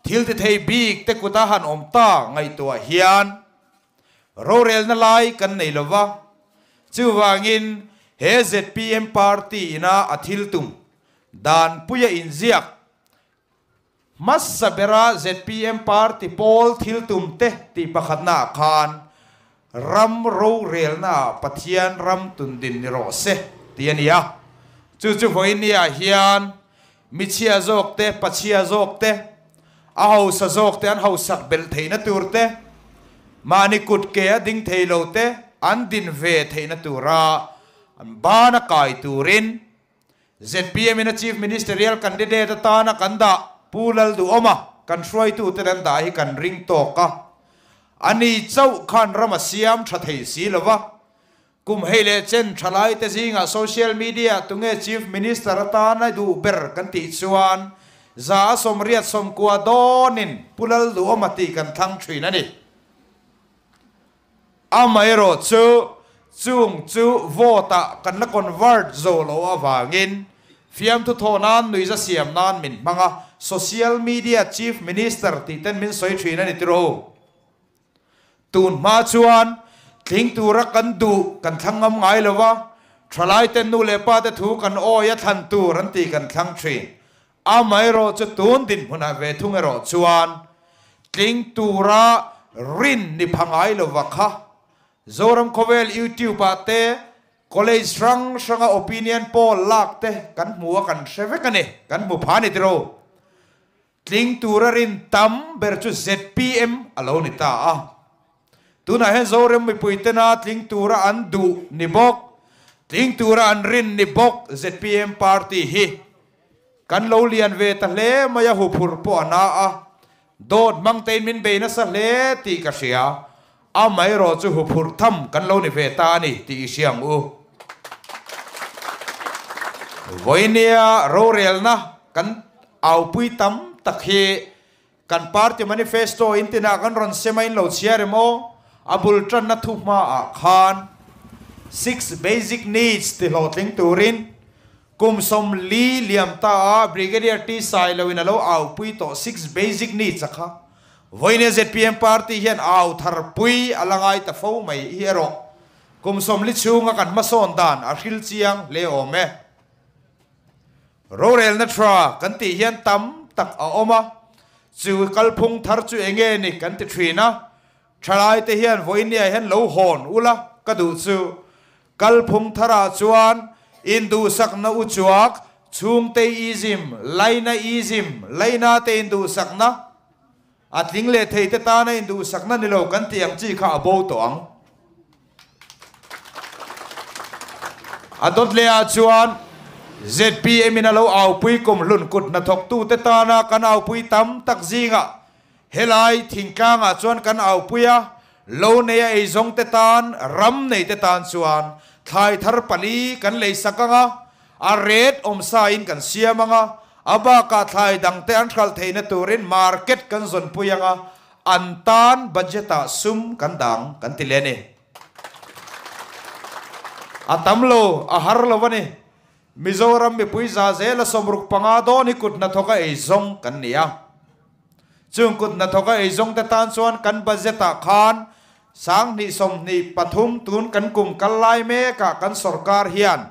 thil ti thei bik te kuta han awm ta ngaihtuah hian rorelna lai kan nei lova, chuvangin he zpm party ina a thil tum dan puia inziak hmasa bera zpm party pawl thil tum te tih pakhatna ah khan Ram rorelna ah Pathian ram tundin ni rawh se tih a ni a. Chu chu vawinia hian michhia zawk te, pachhia zawk te, a hausa zawk te an hausak belh theihna tur te, mahni kut ke a ding thei lo te an din ve theihna tura an ban a kai turin zpm in a Chief Ministerial Candidate atana kan dah Pu Lalduhawma kan hruaituten an dah hi kan ring tawk a, ani chauh khan ram a siam tha thei si lo va, kum hei leh chen thalaite zingah social media tunge Chief Minister atana duh ber kan tih chuan za a 89 dawnin Pu Lalduhawma tih kan thlang thin a ni. Amaherawh chu, chung chu vote-ah kan la convert zo lo avangin fiamthu thawh nan nuihza siam nan min hmang a, social media chief minister tih ten min sawi thin a ni tiraw? Tun hma chuan tling tura kan duh kan thlang ngam ngai lo va, Thalaiten nu leh pa te thu kan awi a thlan tur an tih kan thlang thin. Amaherawhchu tun dinhmunah ve thung erawh chuan tling tura rin ni pha ngai lova kha Zoram khawvel YouTube ah te College hrang hranga opinion poll lak te kan hmu a kan hre vek a ni, kan hmu pha a ni tiraw? Tling tura rin tam ber chu zpm a lo ni ta a. Tunah hian Zoram mipui tena tling tura an duh ni bawk, tling tura an rin ni bawk zpm party hi kan lo lian ve ta hle mai a, huphurh pawh a na a, dawt hmang tein min bei nasa hle tih ka hria. Amaherawh chu huphurh tham kan lo ni ve ta a ni tih i hria ang u. Vawinia rorelna kan aupui tam tak hi kan party manifesto in tinah kan rawn sem a in lo chhiar em aw? A bul tanna thu hmaah khan six basic needs ti hlawhtling turin kum 40 liam ta a Brigadier T Sailo in a lo aupui tawh six basic needs a kha Vawinia zpm party hian au thar pui a la ngai ta fo mai hi erawh kum 40 chhunga kan hmasawn dan a hril chiang hle awm e. Rorelna tha kan tih hian tam tak a awm a, chu kalphung thar chu enge ni kan ti thin a, thalai te hian vawinia hian lo hawn ula ka duh chu Kalphung tharah chuan induhsakna uchuak, chhungteism, lainaism, lainate induhsakna, a tling leh theite tana induhsakna ni lo kan tih ang chi kha a bo tawh ang. A dawt lehah chuan zpm in a lo aupui kum hlun kut hnathawktute tana kan aupui tam tak zingah Helai thingtlangah chuan kan aupui a, lo neia eizawng te tan, ram nei te tan chuan thlai thar pali kan lei sak ang a, a ret awmsa in kan siam ang a, a bakah thlai dang te an hralh theihna turin market kan zawnpui ang a, an tan budget ah sum kan dang kan ti leh a ni. A tam lo, a har lo a ni. Mizoram mipui za zela 65 dawn hi kut hnathawka eizawng kan ni a. Chung kut hnathawka eizawng te tan chuan kan budget ah khan 2023 tun kan kum kal lai mekah kan sorkar hian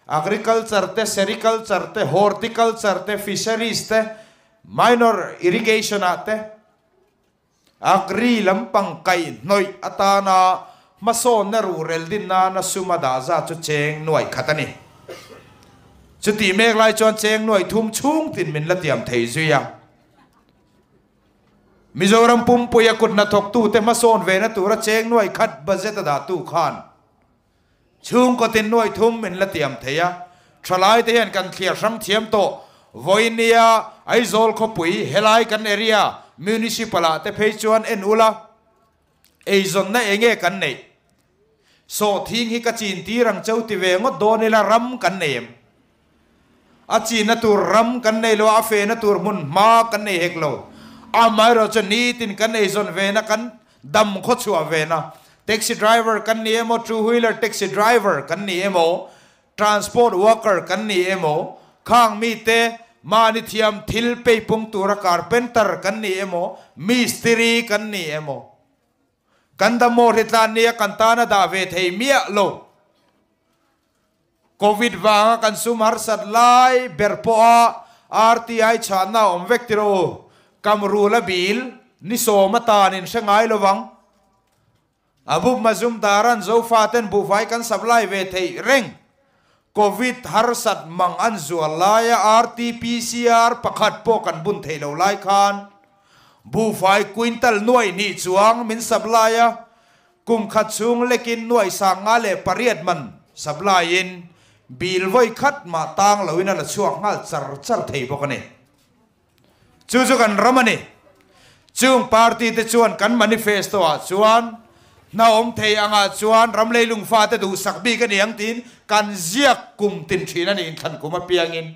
agriculture te, sericulture te, horticulture te, fisheries te, minor irrigation ah te, Agri lampang kaih hnawih atana hmasawnna ruhrel din nana sum a dah zat chu cheng nuaih khat a ni. Chutih mek lai chuan cheng nuaih thum chhung tin min la tiam thei zui a. Mizoram pumpuia kut hnathawktute hmasawn ve na tura cheng nuaih khat budget a dahtu khan chhungkaw tin nuaih thum min la tiam thei a. Thalaite hian kan thliar hrang thiam tawh. Vawinia Aizawl khawpui helai kan area Municipal ah te phei chuan en ula eizawnna enge kan neih? Sawhthing hi ka chin tir ang cheu ti ve ngawt dawn ila ram kan nei em? A chinna tur ram kan nei lo a, a fehna tur hmun hma kan nei hek lo. Amaherawh chu nitin kan eizawn vena kan dam khaw chhuah vena taxi driver kan ni emaw, two wheeler taxi driver kan ni emaw, Transport worker kan ni emaw, khang mite mahni thiam thil peipung tura carpenter kan ni emaw, mistiri kan ni emaw, kan damawh hritlan nia kan tan a dah ve thei miah lo. Covid vanga kan sum harsat lai ber pawha RTI chhanna a awm vek tiraw u, Kamrula bil ni sawm atanin hre ngai lovang. Abu Mazumdaran Zofaten buhfai kan supply ve theih reng. Covid harsat mang an zual laia RT-PCR pakhat pawh kan bun theih lo lai khan buhfai quintal nuaih hnih chuang min supply a, kum khat chhung lekin nuaih 58 man supply in bill vawi khat mah tang loin a la chhuak nghal char char thei bawk a ni. Chu chu kan ram a ni. Chung party te chuan kan manifesto ah chuan hna awm thei angah chuan ram leilung fate duhsak bik a ni ang tiin kan ziak kum tin thin a ni inthlan kum apiangin.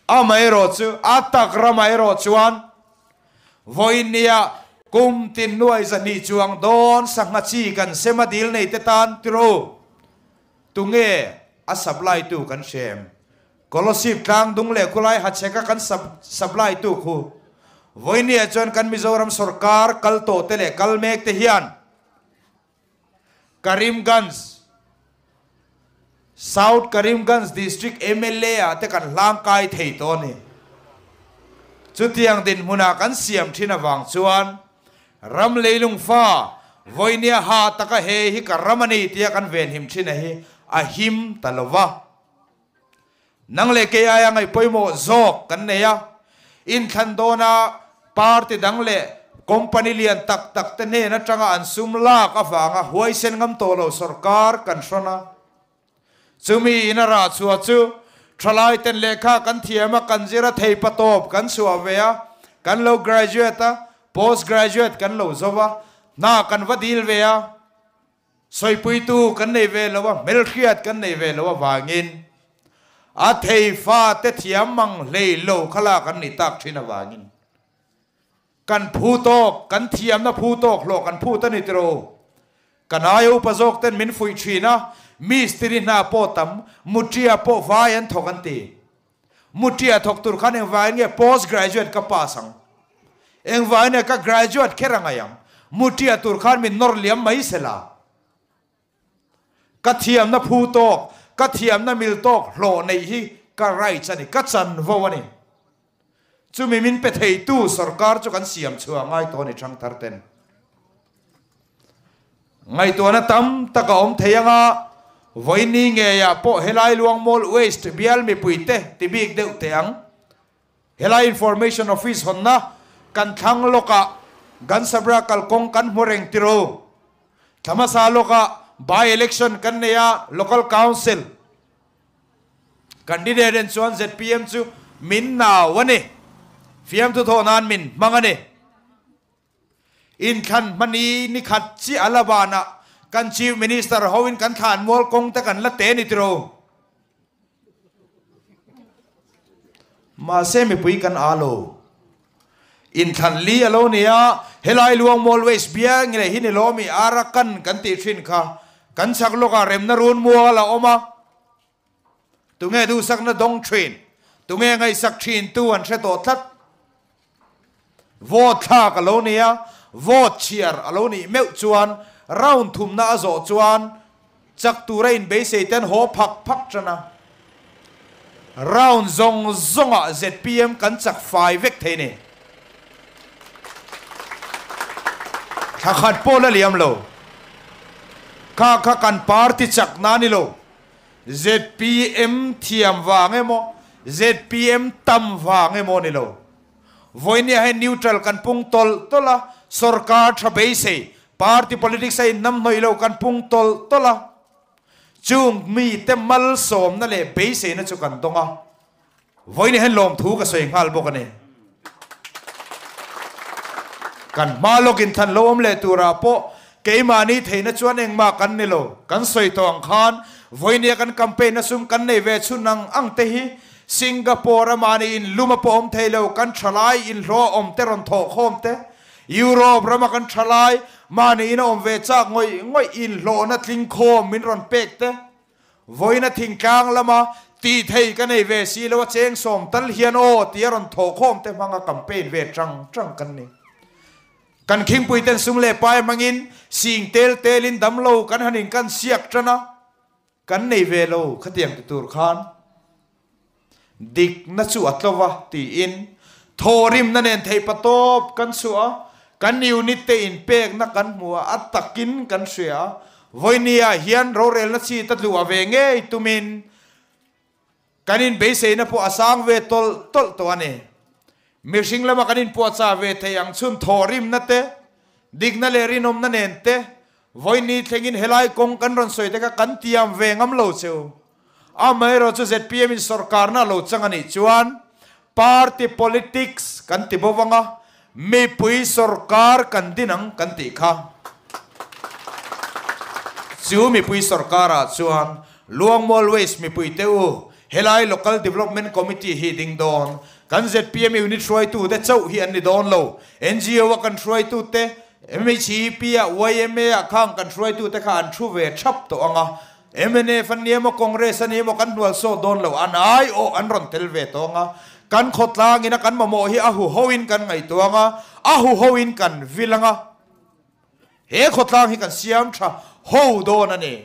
Amaherawh chu a tak ramah erawh chuan vawiin nia kum tin nuai 200 chuang dawn sangha chi kan sem a dil nei te tan tiraw tunge a supply tu kan hrem. Kolosip tlang dung leh khulai hachheka kan supply tu khu vawinia chuan kan Mizoram sorkar kal tawh te leh kal mek te hian Karimganj, South Karimganj District mla ah te kan hlangkai thei tawh a ni. Chutiang dinhmunah kan siam thin avang chuan ram leilung fa vawinia ha taka he hi ka ram a ni tia kan venhim thin a hi a him ta lo va. Nang leh kei aia ngaih pawimawh zawk kan nei a, inthlan dawna party dang leh company lian tak tak te hnen atanga an sum lak avanga huaisen ngam tawh lo sorkar kan hrawn a. Chumi in a rah chhuah chu thalai ten lehkha kan thiam a, kan zir a, thei patawp kan chhuah ve a, kan lo graduate a, post graduate kan lo zo va, hna kan va dil ve a. Sawipuitu kan nei ve lo a, hmelhriat kan nei ve lo avangin a thei fate thiam mang hlei lo kha lak an nih tak thin avangin kan phu tawk, kan thiamna phu tawk hlawh kan phut a ni tiraw? Kan aia upa zawk ten min fuih thin a, mistiri hna pawh tam, mutia pawh vai an thawk an ti. Mutia thawk tur khan engvangin nge post graduate ka pass ang? Engvangin nge ka graduate kher a ngaih ang? Mutia tur khan min nawr liam mai sela. Ka thiamna phu tawk, ka thiamna mil tawk hlawh neih hi ka rights a ni, ka chanvo a ni. Chumi min pe theitu sorkar chu kan siam chhuah ngai tawh a ni thangthar ten. Ngaihtuahna tam tak a awm thei anga, vawiini ngeiah pawh helai Luangmual Waste bial mipuite ti bik deuh teh ang. Helai Information Office hawnna kan thlang lawkah Gansabra kalkawng kan hmu reng tiro. Thla hmasa lawkah by-election kan nei a, Local Council candidate en chuan zpm chu min nau a ni. Fiamthu thawh nan min hmang a ni. Inthlan hmani ni khat chiah a la banah kan Chief Minister hoin kan thlan mual kawng te kan la te ni tiro. Mahse mipui kan a lo. Inthlan li a lo ni a, helai Luangmual Waste bia nge leh hi ni lawmi Arakan kan tih thin kha kan chhak lawkah remna run mual a awm a. Tunge duhsakna dawng thin? Tunge ngaihsak thin tu an hre tawh tlat? Vote thlak a lo ni a, vote chhiar a lo nih meuh chuan round thumna a zawh chuan chak tura inbeisei ten haw phak phak tan a. Round zawng zawngah zpm kan chak fai vek thei ni. Thla khat pawh la liam lo. Kha kha kan party chakna a ni lo. Zpm thiam vang emaw, zpm tam vang emaw ni lo. Vawinia hei neutral kan pung tawlh tawlh a, sorkar tha beisei, party politics a innamhnawih lo kan pung tawlh tawlh a. Chung mite malsawmna leh beiseina chu kan dawng a. Vawinia hian lawmthu ka sawi nghal bawk a ni. Kan hma lawkin than lo awm leh turah pawh keimahni theihna chuan engmah kan ni lo. Kan sawi tawh ang khan vawinia kan campaign na sum kan nei ve chhun ang ang te hi Singapore a mahni in lum a pawh awm thei lo, kan thalai inhlawh a awm te rawn thawh khawm te, Europe rama kan thalai mahni in a awm ve chak ngawih ngawih inhlawhna tling khawm min rawn pek te, Vawiina thingtlang lama tih thei ka nei ve si lo a cheng sawm tal hian aw tia rawn thawhkhawm te hmanga campaign ve tang tang kan ni. Kan khingpui ten sum leh pai hmangin sing tel telin damlo kan han inkan siak tan a, kan nei ve lo khatiang ti tur khan dikna chu a tlo va tiin thawhrimna nen theihpa tawp kan chhuah a, kan unit te inpekna kan hmu a, a takin kan hria a, vawinia hian rorelna chi ta tluah ve ngei tumin kan inbeiseina pawh a sang ve tawlh tawlh tawh a ni. Mihring lama kan inpuahchah ve thei ang chhun thawhrimna te, dikna leh rinawmna nen te, vawiini thlengin helai kawng kan rawn sawi te kha kan tiam ve ngam lo cheu. Amaherawh chu zpm in sorkarna a lo chang a nih chuan party politics kan ti bo vang a, mipui sorkar kan din ang kan tih kha. Chu mipui sorkarah chuan Luangmual Waste mipui te u, helai Local Development Committee hi ding dawn. Kan zpm unit hruaitu te chauh hi an ni dawn lo. NGO a kan hruaitu te, MHEP a, yma ah khang kan hruaitu te kha an thu ve thap tawh ang a. Mnf an ni emaw Congress an ni emaw kan hnual sawt dawn lo, an ai awh an rawn tel ve tawng a, kan khawtlang ina kan mamawh hi a huho in kan ngaihtuah ang a, a huho in kan vil ang a, he khawtlang hi kan siam tha ho dawn a ni.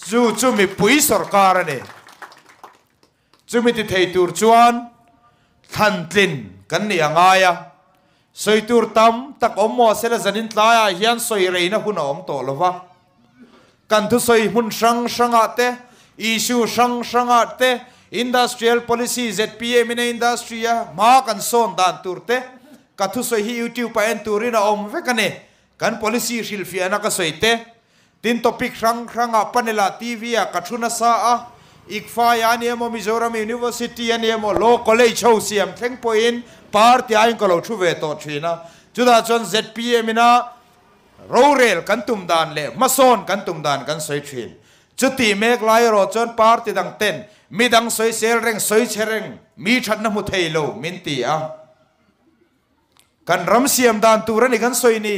Chu chu mipui sorkar a ni. Chumi ti thei tur chuan thlan tlin kan nih a ngai a. Sawi tur tam tak awm maw sela zanin tlaiah hian sawi reina hun a awm tawh lo va. Kan thusawi hmun hrang hrangah te, issue hrang hrangah te, industrial policy zpm in a industry a hma kan sawn dan tur te, ka thusawi hi youtube ah en turin a awm vek a ni. Kan policy hrilhfiahna ka sawi te, tin topic hrang hrangah panel ah TV ah ka thu nasa a, ICFAI a ni emaw Mizoram University a ni emaw Law College ho siam thleng pawhin party aiin ka lo thu ve tawh thin a, chutah chuan zpm ina rorel kan tum dan leh hmasawn kan tum dan kan sawi thin. Chuti mek lai erawh chuan party dang ten midang sawisel reng sawi chhe reng mi thatna hmu thei lo min ti a. Kan ram siam dan tur a ni kan sawi ni.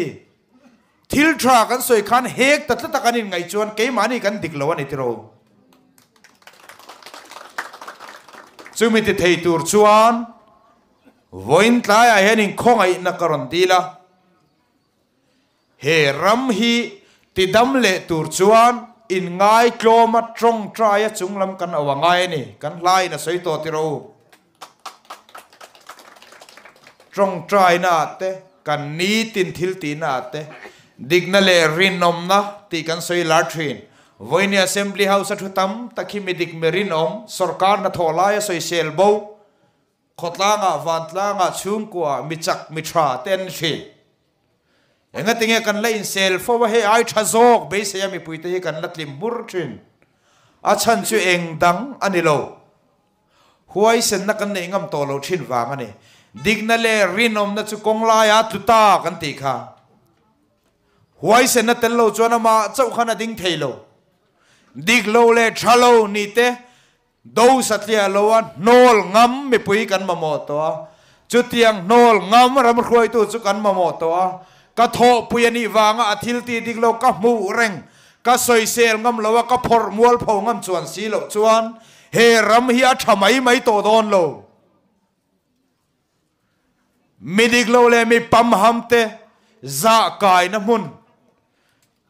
Thil tha kan sawi khan hek ta tlat a kan inngaih chuan keimahni kan dik lo a ni tiraw. Chumi ti thei tur chuan vawiin tlaiah hian inkhawngaihna ka rawn dil a. He ram hi tidam leh tur chuan inngaitlawma tawngtaia chunglam kan au a ngai a ni. Kan hlaiin a sawi tawh tiraw u. Tawngtaina ah te, kan nitin thil tihna ah te, dikna leh rinawmna tih kan sawi lar thin. Vawiini Assembly House a thu tam tak hi mi dik mi rinawm, sorkar hnathawh laia sawisel bo, Khawtlangah, vantlangah, chhungkuaah mi chak, mi tha te an ni thin. Engatinge kan la insel fo a, hei ai tha zawk beisei a mipuite hi kan la tlim hmur thin. A chhan chu eng dang a ni lo. Huaisenna kan neih ngam tawh lo thin vang a ni. Dikna leh rinawmna chu kawng laia tlu ta kan tih kha. Huaisenna tel lo chuan amah chauh khan a ding thei lo. Dik lo leh tha lo ni te Do satliah lo a hnawl ngam mipui kan mamawh tawh a, chutiang hnawl ngam ram hruaitu chu kan mamawh tawh a, ka thawhpui a nih vanga a thil tih dik lo ka hmuh reng, ka sawisel ngam lo a, ka phawrh mualpho ngam chuan si loh chuan he ram hi a tha mai mai tawh dawn lo. Mi dik lo leh mi pamham te zah kaina hmun,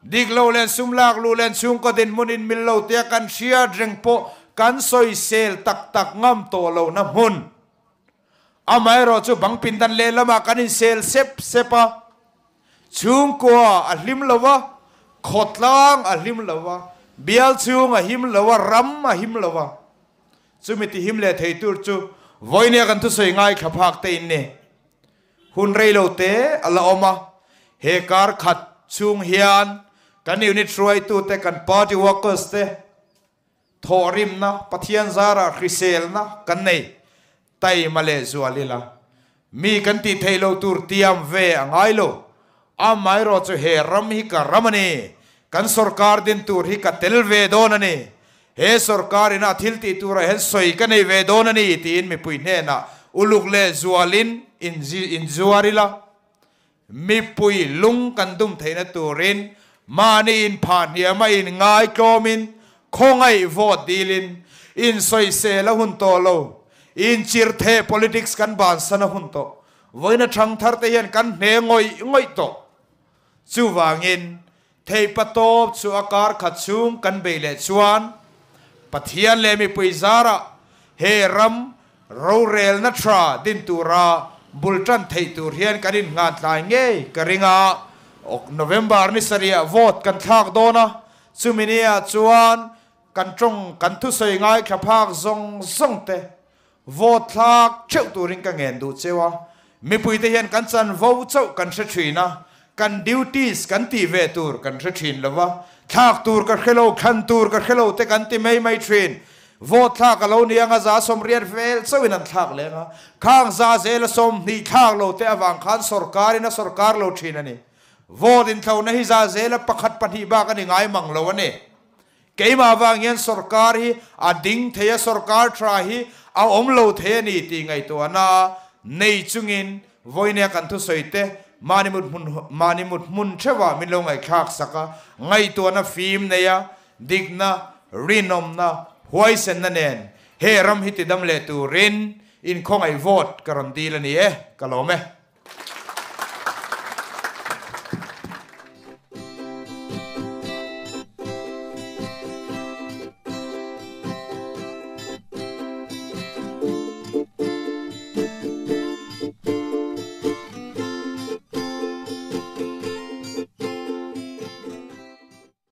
dik lo leh sum lak luh leh chhungkaw dinhmun in mil lo tia kan hriat reng pawh kan sawisel tak tak ngam tawh lohna hmun. Amaherawh chu bang pindan lehlamah kan insel sep sep a, chhungkua a hlim lo a, khawtlang a hlim lo a, bial chhung a him lo a, ram a him lo a. Chumi tihim leh thei tur chu vawinia kan thusawi ngaithla phak te in ni. Hun rei lo te a la awm a, he kar khat chhung hian kan unit hruaitu te, kan party workers te thawhrimna, Pathian zarah hriselna kan nei taima leh zual ila. Mi kan tih theih loh tur tiam ve a ngai lo. Amaherawh chu he ram hi ka ram a ni. Kan sorkar din tur hi ka tel ve dawn a ni. He sorkar ina thil tih turah hian sawi ka nei ve dawn a ni tiin mipui hnenah uluk leh zualin inzuar ila. Mipui lung kan dum theihna turin mahni inphah hniama inngaitlawmin khawngaih vote dilin insawisel a hun tawh lo. Inchirtheh politics kan bansan a hun tawh. Vawiina thangthar te hian kan hne ngawih ngawih tawh. Chuvangin theihpatawp chu a kar khat chhung kan bei leh chuan Pathian leh mipui zarah he ram rorelna tha din tura bul tan theih tur hian kan innghantlai ngei ka ring a. Ok November ni sarih ah vote kan thlak dawn a, chumi ni ah chuan kan tawng kan thusawi ngaithla phak zawng zawng te vote thlak theuh turin ka ngen duh cheu a, mipuite hian kan chanvo chauh kan hre thin a, kan duties kan tih ve tur kan hre thin lo va, thlak tur ka hre lo, thlan tur ka hre lo te kan ti mai mai thin. Vote thlak a lo ni anga za sawmriat vel chauhin an thlak leng a, khang za zela 20 thlak lo te avang khan sorkarin a sorkar lo thin a ni. Vote inthlona hi za zela pakhat pahnih bak a ni ngai mang lo a ni. Keimah vang hian sorkar hi a ding thei a, sorkar tha hi a awm lo thei a ni tih ngaihtuahna nei chungin vawinia kan thusawi te mahni mut hmun mahni mut hmun theuhah min lo ngaihthlak sak a, ngaihtuahna fim nei a, dikna, rinawmna, huaisenna nen he ram hi tidam leh turin inkhawngaih vote ka rawn dil a ni e, ka lawm e.